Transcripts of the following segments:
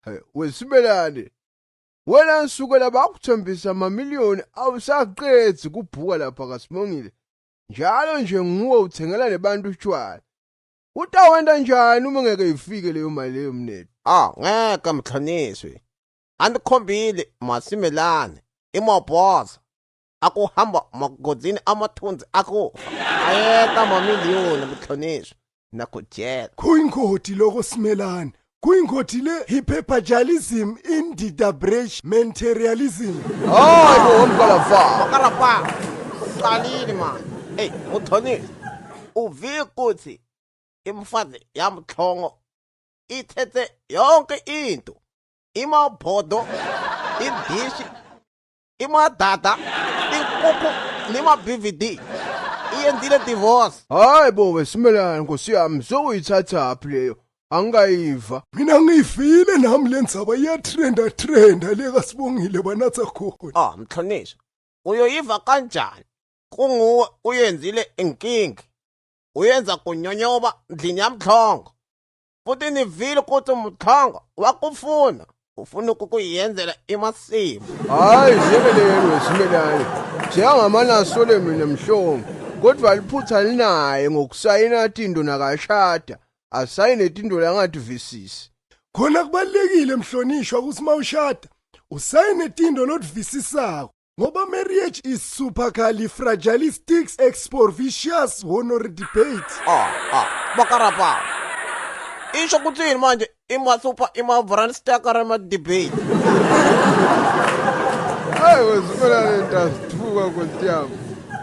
Hey, wesibelane. Wena nsukela bakuthembisa amamiliyoni awusaqedzi kubhuka lapha kaSibongile. Njalo nje nguwe uthengela lebantu utshwala. Utawenta njani uma ngeke ifike leyo mali leyo mnethu? Ah, ngeke mhloniswe. Andikhombile masimelane. Imabhoza. Akuhamba magodzini amathunzi akufa. Ayeta mamiliyoni mhloniswe. Nakujela. Kuyingoti lokho Simelane. Kuyingoti le hyperpajalism in the breach materialism. Hayi bo womkalafa. Makarapa. Uqalile manje. Hey, mhloniswe. Uvike ukuthi imfazi yamhlongo ithethe yonke into. Imabhodo, idishi, imadada, inkukhu nema-DVD. Iyenzile divorce. Hayi bo wesimelane nkosi yami sokuyithathaphi leyo? Angikayiva. Mina ngiyifile nami le ndzaba iyatrenda trenda le kaSibongile banatha khona. Ah, mhloniswa. Uyoyiva kanjani? Kunguwe uyenzile inkinga. Uyenza kunyonyoba ndlini yamhlongo. Futhi nivile ukuthi umhlongo wakufuna. Ufuna ukukuyenzela imasimu. Hayi zekelelo wesimelane. Njengamanasole mina mhlongo. Kodwa liphutha linaye ngokusayina tinto nakashada. Asayine tinto langativisisi. Khona kubalekile mhlonishwa ukuthi mawushada usayine tindo lotivisisako ngoba marriage is supercalifragilisticexpovicious honor debate. Ah, ah, bakarapa. Isho kuthini manje ima super ima brandstacker ama debate. Hayi wesimelane ntasithuka nkosi yami.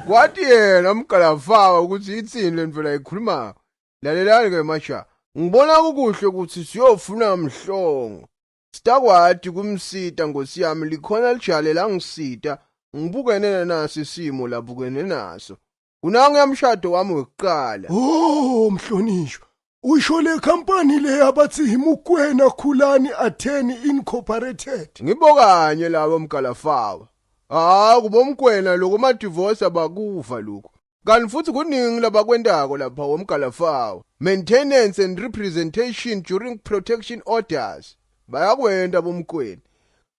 Kwathi yena umgalafawa ukuthi ithini le nto la ikhulumayo. Lalelani ke masha. Ngibona kukuhle ukuthi siyofuna mhlongo. Sitakwati kumsita nkosi yami likhona lijale langisita ngibukene naso isimo labukene naso. Kunangu yamshado wami wekuqala. Oh mhlonishwa usho le company le abathi Himukwena Khulani Attorney Incorporated. Ngibokanye labo mgalafawa. Hawu kubomkwena lokho ma divorce abakuva lokho. Kanti futhi kuningi labakwentako lapha womgalafawa. Maintenance and representation during protection orders. Bayakwenta bomkwena.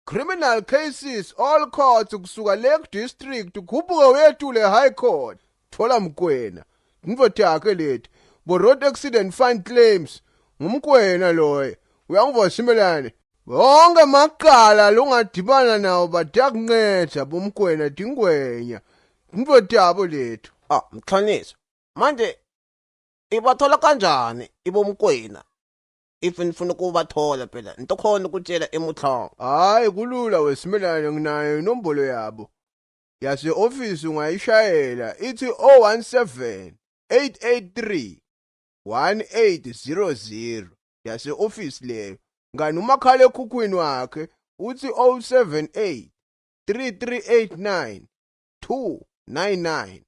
Criminal cases all courts kusuka Lake District khuphuka uyethule High Court. Thola mkwena. Intfo yakhe leti. Bo road accident fine claims. Ngumkwena loyo. Uyangiva Simelane. Wonke amacala longadibana nawo batakunceda bomkwena tingwenya. Intfo tabo lethu. Ah, mhloniswa. Manje ibathola kanjani ibomkwena? If nifuna ukubathola phela into khona ukutshela emuhlongo. Hayi kulula wesimelane nginayo inombolo yabo. Yase office ungayishayela ithi 017 883 1800 yase office leyo. Ngani umakhala ekhukhwini wakhe uthi 078 3389 299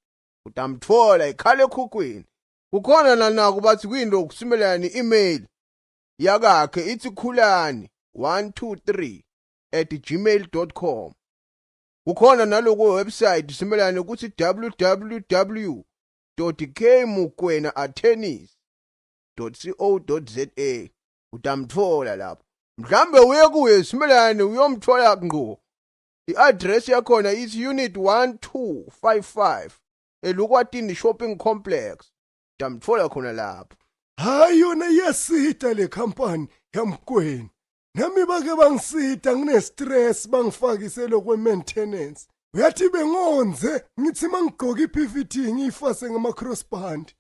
utamthola ikhala ekhukhwini. Kukhona nanako bathi kwinto kusimelane email yakakhe ithi khulani 123@gmail.com. Kukhona naloko website simelane ukuthi www.kmukwenaattorneys.co.za utamthola lapho. Mhlambe uye kuye simelane uyomthola ngqo. I-address yakhona ithi unit 1255 eLukwatini Shopping Complex. Utamthola khona lapho. Hayi yona iyasita le company yamkwena. Nami bake bangisita ngine stress bangifakise lokwe maintenance. Uyathi bengonze ngithi mangigqoka iPVT ngiyifase ngama crossband.